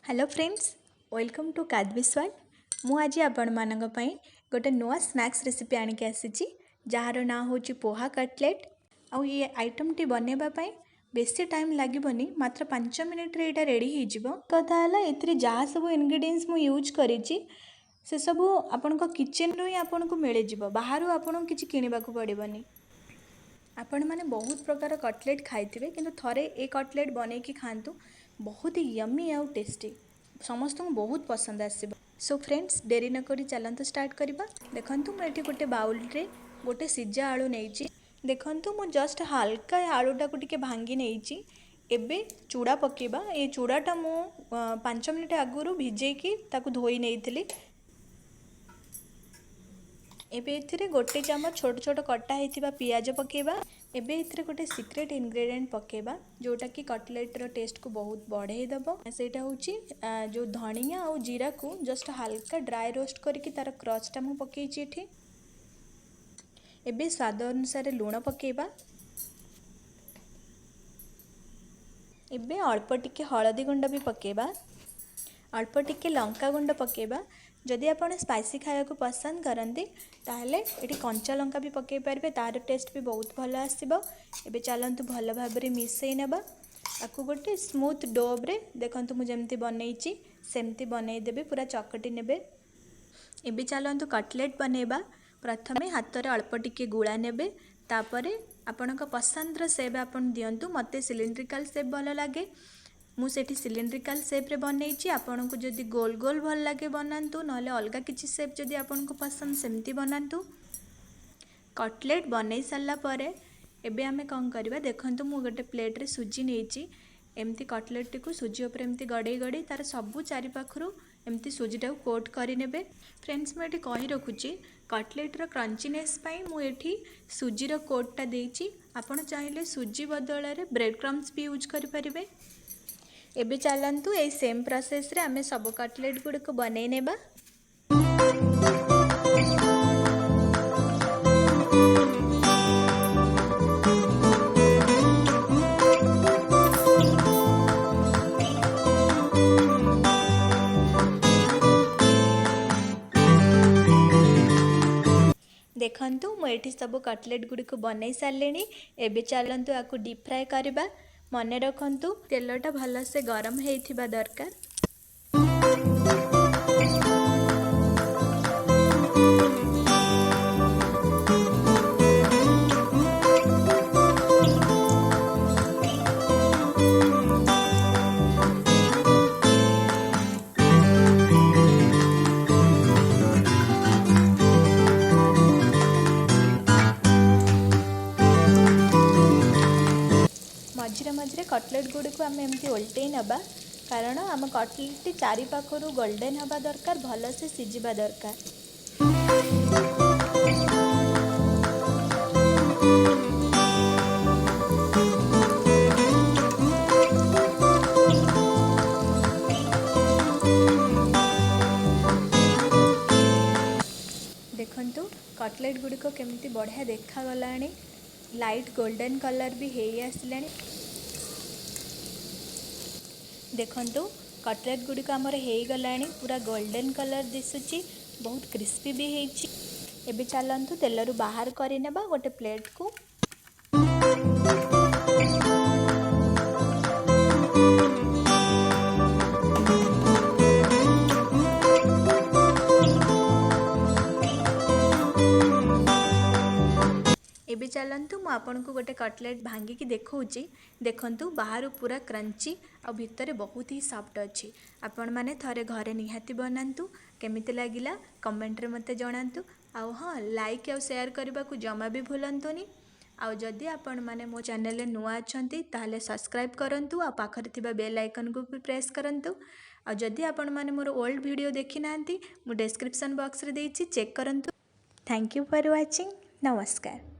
Hello friends, welcome to Kadvi's World. ମୁଁ ଆଜି ଆପଣମାନଙ୍କ ପାଇଁ ଗୋଟେ ନୂଆ ସ୍ନାକ୍ସ ରେସିପି ଆଣିକି ଆସିଛି, ଯାହାର ନାଁ ହେଉଛି ପୋହା କଟଲେଟ୍। ଆଉ ଏ ଆଇଟମ୍ଟି ବନେଇବା ପାଇଁ ବେଶୀ ଟାଇମ୍ ଲାଗିବନି, ମାତ୍ର 5 ମିନିଟ୍ରେ ଏଇଟା ରେଡ଼ି ହେଇଯିବ। କଥା ହେଲା, ଏଥିରେ ଯାହା ସବୁ ଇନଗ୍ରିଡ଼ିଏଣ୍ଟସ୍ ମୁଁ ୟୁଜ୍ କରିଛି, ସେସବୁ ଆପଣଙ୍କ କିଚେନ୍ରୁ ହିଁ ଆପଣଙ୍କୁ ମିଳିଯିବ। ବାହାରୁ ଆପଣଙ୍କୁ କିଛି କିଣିବାକୁ ପଡ଼ିବନି। ଆପଣମାନେ ବହୁତ ପ୍ରକାର କଟଲେଟ୍ ଖାଇଥିବେ, କିନ୍ତୁ ଥରେ ଏ କଟଲେଟ୍ ବନେଇକି ଖାଆନ୍ତୁ। ବହୁତ ୟମି ଆଉ ଟେଷ୍ଟି, ସମସ୍ତଙ୍କୁ ବହୁତ ପସନ୍ଦ ଆସିବ। ସୋ ଫ୍ରେଣ୍ଡସ୍, ଡେରି ନକରି ଚାଲନ୍ତୁ ଷ୍ଟାର୍ଟ କରିବା। ଦେଖନ୍ତୁ, ମୁଁ ଏଠି ଗୋଟେ ବାଉଲରେ ଗୋଟେ ସିଝା ଆଳୁ ନେଇଛି। ଦେଖନ୍ତୁ, ମୁଁ ଜଷ୍ଟ ହାଲକା ଆଳୁଟାକୁ ଟିକେ ଭାଙ୍ଗି ନେଇଛି। ଏବେ ଚୁଡ଼ା ପକାଇବା। ଏ ଚୁଡ଼ାଟା ମୁଁ 5 ମିନିଟ୍ ଆଗରୁ ଭିଜେଇକି ତାକୁ ଧୋଇ ନେଇଥିଲି। ଏବେ ଏଥିରେ ଗୋଟେ ଚାମଚ ଛୋଟ ଛୋଟ କଟା ହେଇଥିବା ପିଆଜ ପକାଇବା। ଏବେ ଏଥିରେ ଗୋଟେ ସିକ୍ରେଟ୍ ଇନଗ୍ରେଡ଼ିଏଣ୍ଟ ପକାଇବା, ଯେଉଁଟାକି କଟଲେଟ୍ର ଟେଷ୍ଟକୁ ବହୁତ ବଢ଼େଇ ଦେବ। ସେଇଟା ହେଉଛି ଯେଉଁ ଧଣିଆ ଆଉ ଜିରାକୁ ଜଷ୍ଟ ହାଲକା ଡ୍ରାଏ ରୋଷ୍ଟ କରିକି ତା'ର କ୍ରଚ୍ଟା ମୁଁ ପକାଇଛି ଏଠି। ଏବେ ସ୍ୱାଦ ଅନୁସାରେ ଲୁଣ ପକାଇବା। ଏବେ ଅଳ୍ପ ଟିକେ ହଳଦୀ ଗୁଣ୍ଡ ବି ପକାଇବା। ଅଳ୍ପ ଟିକେ ଲଙ୍କା ଗୁଣ୍ଡ ପକାଇବା। ଯଦି ଆପଣ ସ୍ପାଇସି ଖାଇବାକୁ ପସନ୍ଦ କରନ୍ତି, ତାହେଲେ ଏଠି କଞ୍ଚା ଲଙ୍କା ବି ପକାଇ ପାରିବେ। ତା'ର ଟେଷ୍ଟ ବି ବହୁତ ଭଲ ଆସିବ। ଏବେ ଚାଲନ୍ତୁ ଭଲ ଭାବରେ ମିଶାଇ ନେବା ତାକୁ ଗୋଟେ ସ୍ମୁଥ୍ ଡୋରେ। ଦେଖନ୍ତୁ, ମୁଁ ଯେମିତି ବନେଇଛି ସେମିତି ବନେଇଦେବେ, ପୁରା ଚକଟି ନେବେ। ଏବେ ଚାଲନ୍ତୁ କଟଲେଟ୍ ବନେଇବା। ପ୍ରଥମେ ହାତରେ ଅଳ୍ପ ଟିକେ ଗୁଳା ନେବେ। ତାପରେ ଆପଣଙ୍କ ପସନ୍ଦର ସେପ୍ ଆପଣ ଦିଅନ୍ତୁ। ମୋତେ ସିଲିଣ୍ଡ୍ରିକାଲ୍ ସେପ୍ ଭଲ ଲାଗେ, ମୁଁ ସେଠି ସିଲିଣ୍ଡ୍ରିକାଲ୍ ସେପ୍ରେ ବନେଇଛି। ଆପଣଙ୍କୁ ଯଦି ଗୋଲ ଗୋଲ ଭଲ ଲାଗେ ବନାନ୍ତୁ, ନହେଲେ ଅଲଗା କିଛି ସେପ୍ ଯଦି ଆପଣଙ୍କୁ ପସନ୍ଦ, ସେମିତି ବନାନ୍ତୁ। କଟଲେଟ୍ ବନେଇ ସାରିଲା ପରେ ଏବେ ଆମେ କ'ଣ କରିବା? ଦେଖନ୍ତୁ, ମୁଁ ଗୋଟେ ପ୍ଲେଟ୍ରେ ସୁଜି ନେଇଛି। ଏମିତି କଟଲେଟ୍ଟିକୁ ସୁଜି ଉପରେ ଏମିତି ଗଡ଼େଇ ଗଡ଼େଇ ତା'ର ସବୁ ଚାରିପାଖରୁ ଏମିତି ସୁଜିଟାକୁ କୋଟ୍ କରିନେବେ। ଫ୍ରେଣ୍ଡସ୍, ମୁଁ ଏଠି କହି ରଖୁଛି, କଟଲେଟ୍ର କ୍ରଞ୍ଚିନେସ୍ ପାଇଁ ମୁଁ ଏଠି ସୁଜିର କୋଟ୍ଟା ଦେଇଛି। ଆପଣ ଚାହିଁଲେ ସୁଜି ବଦଳରେ ବ୍ରେଡ଼୍ କ୍ରମ୍ସ ବି ୟୁଜ୍ କରିପାରିବେ। ଏବେ ଚାଲନ୍ତୁ, ଏଇ ସେମ୍ ପ୍ରୋସେସ୍ରେ ଆମେ ସବୁ କଟଲେଟ୍ ଗୁଡ଼ିକୁ ବନେଇ ନେବା। ଦେଖନ୍ତୁ, ମୁଁ ଏଠି ସବୁ କଟଲେଟ୍ ଗୁଡ଼ିକୁ ବନେଇ ସାରିଲିଣି। ଏବେ ଚାଲନ୍ତୁ ଆକୁ ଡିପ୍ ଫ୍ରାଏ କରିବା। ମନେ ରଖନ୍ତୁ, ତେଲଟା ଭଲସେ ଗରମ ହେଇଥିବା ଦରକାର। ମଝିରେ ମଝିରେ କଟଲେଟ୍ ଗୁଡ଼ିକୁ ଆମେ ଏମିତି ଓଲଟେଇ ନେବା, କାରଣ ଆମ କଟଲେଟ୍ଟି ଚାରି ପାଖରୁ ଗୋଲ୍ଡେନ୍ ହେବା ଦରକାର, ଭଲସେ ସିଝିବା ଦରକାର। ଦେଖନ୍ତୁ, କଟଲେଟ୍ ଗୁଡ଼ିକ କେମିତି ବଢ଼ିଆ ଦେଖାଗଲାଣି। ଲାଇଟ୍ ଗୋଲ୍ଡେନ୍ କଲର୍ ବି ହେଇ ଆସିଲାଣି। ଦେଖନ୍ତୁ, କଟଲେଟ୍ ଗୁଡ଼ିକ ଆମର ହେଇଗଲାଣି, ପୁରା ଗୋଲ୍ଡେନ୍ କଲର୍ ଦିଶୁଛି, ବହୁତ କ୍ରିସ୍ପି ବି ହେଇଛି। ଏବେ ଚାଲନ୍ତୁ ତେଲରୁ ବାହାର କରିନେବା ଗୋଟେ ପ୍ଲେଟ୍କୁ। ଏବେ ଚାଲନ୍ତୁ, ମୁଁ ଆପଣଙ୍କୁ ଗୋଟେ କଟଲେଟ୍ ଭାଙ୍ଗିକି ଦେଖାଉଛି। ଦେଖନ୍ତୁ, ବାହାରୁ ପୁରା କ୍ରଞ୍ଚି ଆଉ ଭିତରେ ବହୁତ ହି ସଫ୍ଟ ଅଛି। ଆପଣମାନେ ଥରେ ଘରେ ନିହାତି ବନାନ୍ତୁ। କେମିତି ଲାଗିଲା କମେଣ୍ଟରେ ମୋତେ ଜଣାନ୍ତୁ। ଆଉ ହଁ, ଲାଇକ୍ ଆଉ ସେୟାର କରିବାକୁ ଜମା ବି ଭୁଲନ୍ତୁନି। ଆଉ ଯଦି ଆପଣମାନେ ମୋ ଚ୍ୟାନେଲରେ ନୂଆ ଅଛନ୍ତି, ତାହେଲେ ସବସ୍କ୍ରାଇବ୍ କରନ୍ତୁ ଆଉ ପାଖରେ ଥିବା ବେଲ୍ ଆଇକନ୍କୁ ବି ପ୍ରେସ୍ କରନ୍ତୁ। ଆଉ ଯଦି ଆପଣମାନେ ମୋର ଓଲ୍ଡ ଭିଡ଼ିଓ ଦେଖିନାହାନ୍ତି, ମୁଁ ଡେସ୍କ୍ରିପସନ୍ ବକ୍ସରେ ଦେଇଛି, ଚେକ୍ କରନ୍ତୁ। Thank you for watching. ନମସ୍କାର।